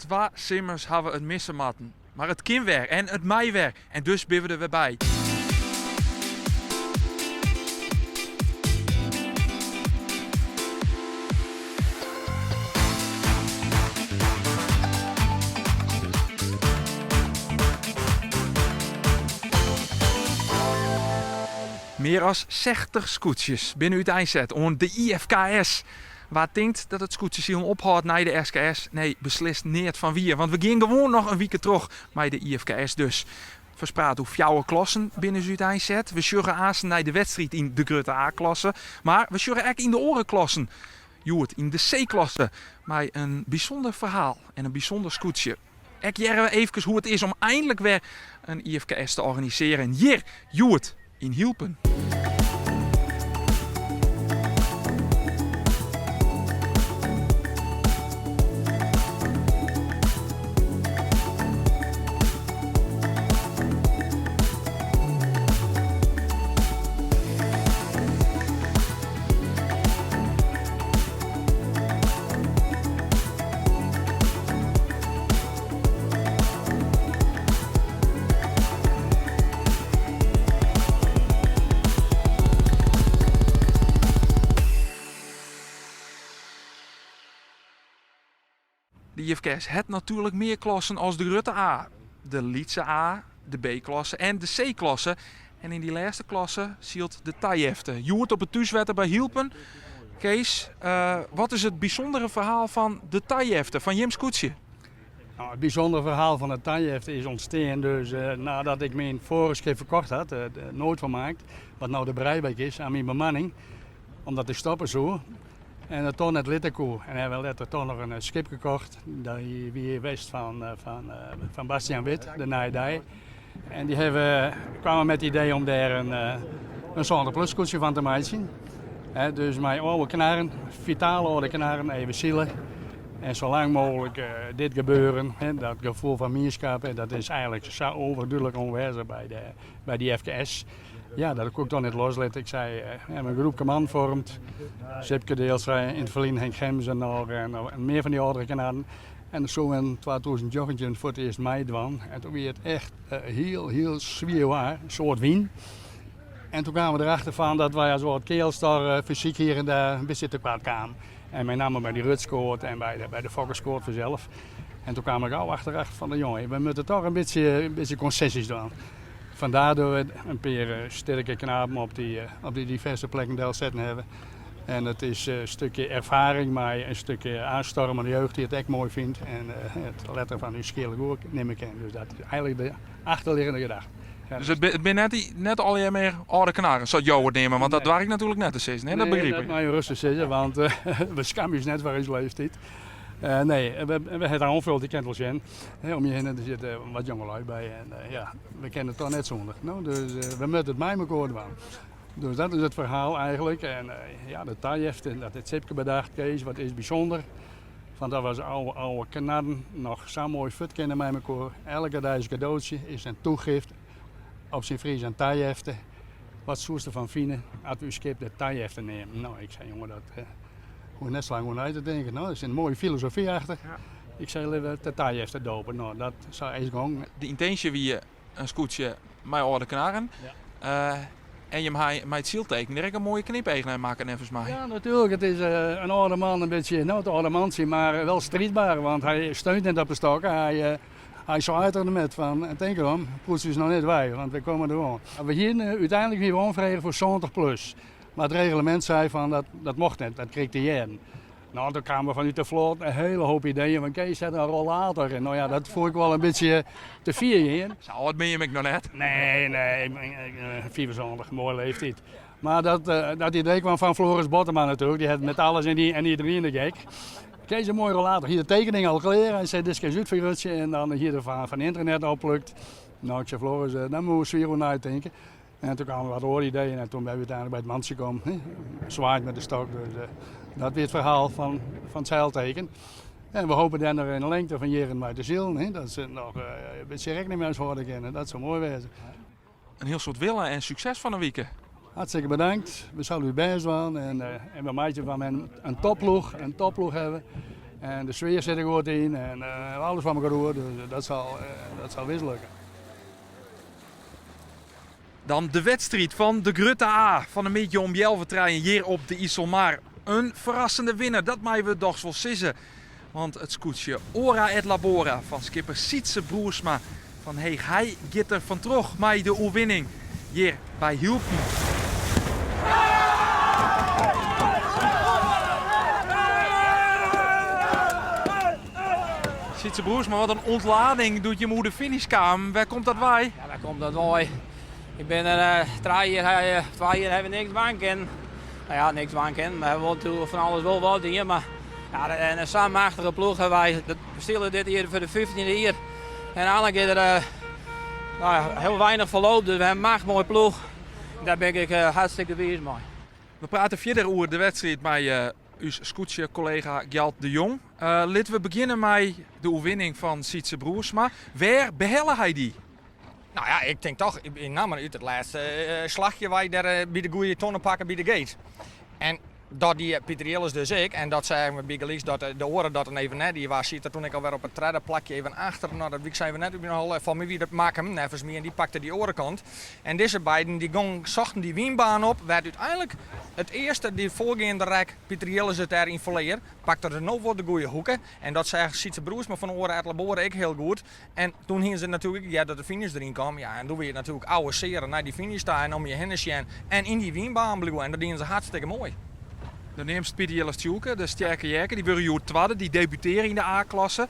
Twa simmers ha we it misse moatten. Mar it kin wer en it mei wer en dus binne we der wer by. Mear as sechtich skûtsjes binne úteinset oan de IFKS. Wa't tinkt dat it skûtsjesilen ophâldt nei de SKS, nee, beslist neat fan wier, want we gean gewoan noch in wike troch mei de IFKS dus. Ferspraat oer fjouwer klassen binne se úteinset. We sjogge aansten nei de wedstriid yn de grutte A-klasse, mar we sjogge ek yn de oare klassen. Hjoed yn de C-klasse mei in bysûnder ferhaal en in bysûnder skûtsje. Ek hearre we eefkes hoe it is om einlik wer in IFKS te organisearjen hjir hjoed yn Hylpen. De IFKS hat natuerlik mear klassen as de grutte A. De lytse A, de B-klasse en de C-klasse. En yn dy lêste klasse sylt de Tajefte. Hjoed op it thúswetter by Hylpen. Kees, wat is it bysûndere ferhaal fan de Tajefte, fan jim skûtsje? Nou, it bysûndere ferhaal fan de Tajefte is ûntstean dus nadat ik myn foarige skip ferkocht had, de Noordvermaakt, wat no de Breidbeek is, aan myn bemanning, omdat ik stoppe soe en it toch net litte koe. En hawwe we letter toch noch in skip gekocht, dy wie west fan Bastiaan Wit, de Nije Dei. En dy hawwe, kwamen met it idee om dêr in, in 70 plus skûtsje fan te meitsjen. dus mei âlde knarren, fitale âlde knarren, even sile. En sa lang mooglik dit gebeuren, dat gefoel fan mienskap, dat is eigenlik sa overdúdlik oanwêzich by de, by de IFKS. Ja, dat koe ik toch net loslitte. Ik sei, we hawwe in groepke man foarmd. Sipke Deelstra, yn it ferline Henk Gemsen noch en mear fan dy âldere knarren. En soe yn 2019 foar it earst meidwaan. En toen wie it echt hiel, hiel swier waar, in soad wyn. En toen kamen we derachter fan dat wy as âld keals toch fysyk hier en dêr in bytsje tekoart kamen. En mei namme by dy rutskoat en by de, by de fokkerskoat fanself. En toen kaam ik al achteraf fan de jonge, we moatte toch in bytsje, in bytsje konsesjes dwaan. Vandaar dat we in pear sterke knapen op dy, op dy diverse plekken delsetten hawwe. En it is in stukje erfaring mei in stukje aanstormende jeugd dy't it ek moai fynt en it letter fan ús skeale goed nimme kin. Dus dat is eigenlik de achterliggende gedachte. Dus it binne net, net allegear mear âlde knarren, sa't jo it neame, want dat doar ik natuerlik net te sizzen, hè? Dat begryp ik. Nee, dat meie jo rêstich sizze, want we skamje ús net foar ús leeftiid. Nee, we hawwe it oanfuld, je kinne it wol sjen. Om je hinne der sitte wat jongelui by en ja, we kinne it toch net sûnder. No, dus we moatte it mei mekoar dwaan. Dus dat is it ferhaal eigenlik. En ja, de tajefte, dat hat Sipke bedacht, Kees, wat is bysûnder. Want dat was oude, oude knarren noch sa moai fut kinne mei mekoar. Elke dei is kadootsje, is in toegift op syn Fries in tajefte. Wat soest derfan fine as we ús skip de tajefte neame? No, ik sei, jonge, dat hoech ik net sa lang oer nei te tinken. No, der sit in moaie filosofy achter. Ik sei, litte we de tajefte dope. No, dat sa is gong. De yntinsje wie in skûtsje mei âlde knarren. En jim ha mei it sylteken der ek in moaie knipeach nei makke neffens my. Ja, natuerlik. It is in âlde man, in bytsje, no it âlde mantsje, mar wel striidber, want hy steunt net op de stokken. Hy, hy swaait der met fan, tink erom, poets ús noch net wei, want wy komme deroan. We hiene úteinlik wie we oanfrege foar 70 plus, mar it reglemint sei fan dat, dat mocht net, dat krige te hearren. No, doe kamen fanút de float in hiele hoop ideeën fan Kees set in rollator en no ja, dat fûn ik wol in bytsje te fier gean. Sa âld binne jim ek noch net. Nee, nee, ik bin 75, moaie leeftiid. Mar dat, dat idee kwam fan Floris Bottema natuerlik, dy hat met alles en, en iedereen de gek. Kees in moaie rollator, hie de tekening al klear en sei dit kinst útfergrutsje en dan hie er fan, fan ynternet opplukt. No, ik sei Floris, dêr moatte we swier oer neitinke. En toen kwamen wat oare ideeën en toen ben we uiteindelijk by it mantsje kommen. Zwaait met de stok. Dus dat wie it ferhaal fan, fan it seilteken. En we hopen dêr noch in de lengte fan jierren mei te silen. Dat se noch in bytsje rekkening mei ús hâlde kinne. Dat soe moai wêze. In hiel soad wille en sukses fan 'e wike. Hartstikke bedankt. We sille ús bêst dwaan en, en we meitsje fan in, in topploech, in topploech hawwe. En de sfear sit der goed yn en alles foar mekoar oer, dus dat sil, dat sil wis lukke. Dan de wedstriid fan de Grutte A fan 'e middei om healwei trijen hjir op de Iselmar. In ferrassende winner, dat meie we dochs wol sizze. Want it skûtsje Ora et Labora fan skipper Sytse Broersma fan Heech hy giet der fantroch mei de oerwinning hjir by Hylpen. Sytse Broersma, wat in ûntlading doe't jim oer de finish kamen. Wêr komt dat wei? Ja, wêr komt dat wei? Ik bin der trije jier, twa jier hawwe we niks dwaan kinnen. No ja, niks dwaan kinnen. We hawwe wol natuerlik fan alles wol wat dien, mar ja, en sa'n machtige ploech hawwe wy. Dat sile dit jier foar de fyftjinde jier. En einlik is der no ja, hiel weinich ferloop, dus we hawwe in macht moaie ploech. Dêr bin ik hartstikke wiis mei. We prate fierder oer de wedstriid mei ús skûtsje-kollega Gjalt de Jong. Litte we begjinne mei de oerwinning fan Sytse Broersma. Wêr behelle hy dy? Nou ja, ik tink toch, yn nammen út it lêste slachje wei dêr by de goede tonne pakke by de gate. En dat die Pieter Jilles dus ek. En dat seagen we bygelyks dat de oare dat dan even net die was, siet er toen ek alwer op it tredde plakje even achter. Nou, dat wie even net út myn holle. Foar my wie dat Makkum, neffens my, en dy pakte dy oare kant. En dizze beiden dy gong, sochten dy wynbaan op, wêr't úteinlik it earste, dy foargeande rek, Pieter Jilles it dêr yn ferlear, pakte er no wol de goede hoeke. En dat seach Sytse Broersma fan Ora et Labora ek hiel goed. En toen hiene se natuerlik ek heard dat de finish deryn kaam. Ja, en doe wie it natuerlik ouwe searen nei dy finish ta en om je hinne sjen en yn dy wynbaan bliuwe. En dat diene se hartstikke moai. Do neamst Pieter Jilles Tjoelker, de Sterke Jerke. Dy wurde hjoed twadde, dy debutearre yn de A-klasse.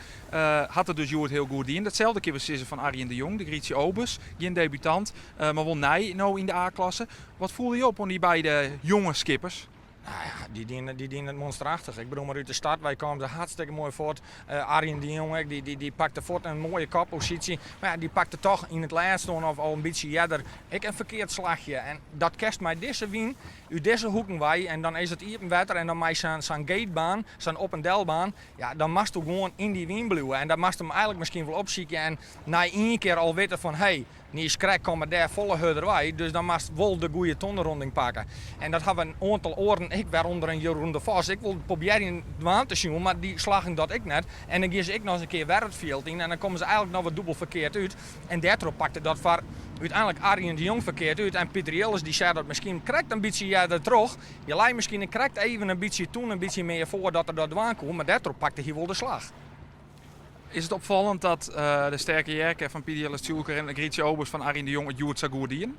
Hat it dus hjoed hiel goed dien. Datselde kinne we sizze fan Arjen de Jong, de Grietje Obers. Gjin debutant, mar wol nij no yn de A-klasse. Wat foel dy op oan dy beide jonge skippers? Nou ja, dy dienen, dy dienen it monsterachtich. Ik bedoel, mar út de start wei kamen se hartstikke moai fuort. Arjen de Jong ek, dy, dy, dy pakte fuort in moaie kopposysje. Mar ja, dy pakte toch yn it lêste oan of al in bytsje earder ek in ferkeard slachje. En dat kinst mei dizze wyn út dizze hoeken wei en dan is it iepen wetter en dan mei sa'n sa'n gatebaan, sa'n op en delbaan, ja, dan moatsto gewoan yn dy wyn bliuwe. En dat moatst him eigenlik miskien wol opsykje en nei ien kear al witte fan hey, Niiskrekt komme dêr folle hurder wei, dus dan moatst wol de goede tonneronding pakke. En dat hawwe in oantal oaren ek, wêrûnder in Jeroen de Vos, ek wol probearjen dwaan te sjoen, mar dy slaggen dat ek net. En dan gean se ek noch ris in kear wer it fjild yn en dan komme se eigenlik noch wat dûbel ferkeard út. En dêrtroch pakte dat foar úteinlik Arjen de Jong ferkeard út. En Pieter Jilles dy seach dat miskien krekt in bytsje earder troch. Hy lei miskien krekt even in bytsje toen in bytsje mear foar dat er dat dwaan koe, mar dêrtroch pakte hy wol de slach. Is it opfallend dat de Sterke Jerke fan Pieter Jilles Tjoelker en de Grietje Obers fan Arjen de Jong it hjoed sa goed dienen?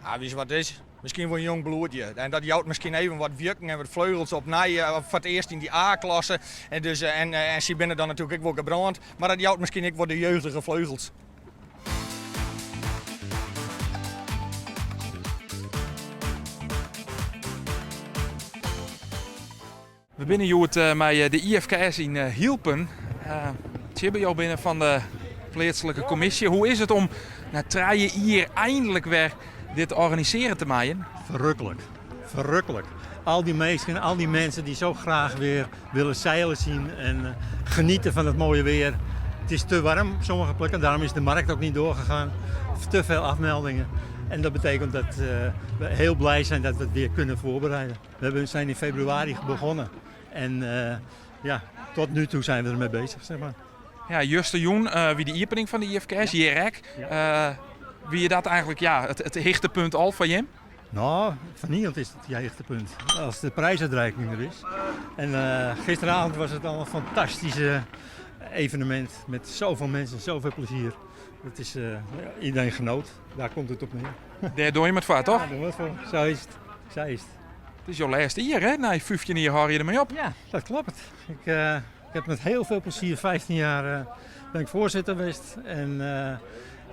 Ja, witst wat it is? Miskien wol in jong bloedje. En dat jout miskien even wat wjukken en wat fleugels opnij foar it earst yn dy A-klasse. En, dus, en, en sy binne dan natuerlik ek wol gebrând. Mar dat jout miskien ek wol de jeugdige fleugels. We binne hjoed mei de IFKS yn Hylpen. Tjibbe, jo binne fan de pleatslike kommisje. Hoe is it om nei trije jier einlik wer dit organisearje te meien? Verrukkelijk, verrukkelijk. Al die minsken, al die mensen die zo graag weer willen zeilen zien en genieten van het mooie weer. Het is te warm op sommige plekken, daarom is de markt ook niet doorgegaan. Te veel afmeldingen. En dat betekent dat we heel blij zijn dat we het weer kunnen voorbereiden. We zijn in februari begonnen en ja, tot nu toe zijn we ermee bezig, zeg maar. Ja, justerjûn wie de iepening fan de IFKS, hjir ek. Wie dat eigenlik ja, it hichtepunt al foar jim? No, foar niemand is it hichtepunt as de prijsuitreiking der is. En gisteravond was het al een fantastische evenement met zoveel mensen, zoveel plezier. Het is, iedereen genoot, daar komt het op neer. Dêr dogge jim it foar, toch? Dêr dogge we it foar, sa is it. Sa is it. It is jo lêste jier, hè? Nei 15 jier hâlde je dermei op. Ja, dat kloppet. Ik, ik heb met heel veel plezier 15 jaar ben ik voorzitter geweest. En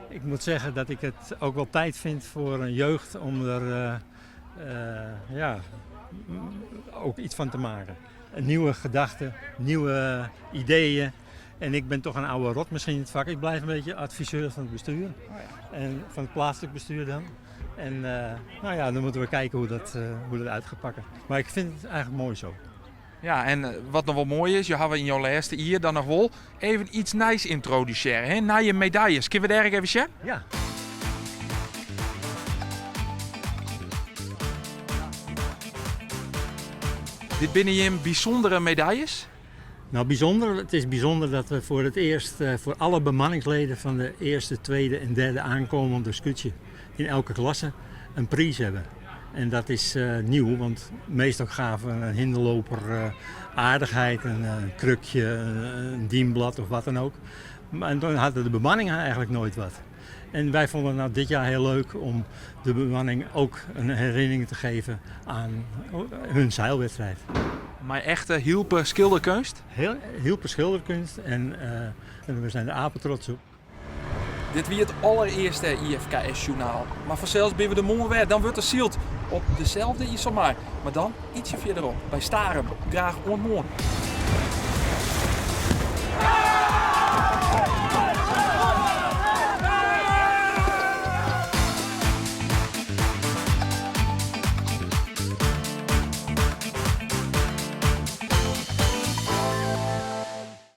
ik moet zeggen dat ik het ook wel tijd vind voor een jeugd om er ja, ook iets van te maken. Een nieuwe gedachte, nieuwe ideeën. En ik ben toch een oude rot misschien in het vak. Ik blijf een beetje adviseur van het bestuur. Oh ja. En van het plaatselijk bestuur dan. En nou ja, dan moeten we kijken hoe dat uit gaat pakken. Maar ik vind het eigenlijk mooi zo. Ja, en wat noch wol moai is, jo hawwe yn jo lêste jier dan noch wol even iets nijs yntrodusearre, hè? Nije medaljes. Kinne we dêr ek even sjen? Ja. Dit binne jim bysûndere medaljes? Nou, bijzonder. Het is bijzonder dat we voor het eerst voor alle bemanningsleden van de eerste, tweede en derde aankomende skûtsje in elke klasse een prijs hebben. En dat is nieuw, want meestal gaven we een hinderloper aardigheid, een krukje, een dienblad of wat dan ook. Maar dan hadden de bemanning eigenlijk nooit wat. En wij vonden het nou dit jaar heel leuk om de bemanning ook een herinnering te geven aan hun zeilwedstrijd. Mei echte Hylper skilderkeunst? Heel, Hylper schilderkunst en we zijn er apetrots op. Dit wie it allerearste IFKS-sjoernaal. Mar fansels binne we der moarn wer, dan wurdt der syld op deselde Iselmar. Mar dan ytsje fierderop, by Starum. Graach oant moarn.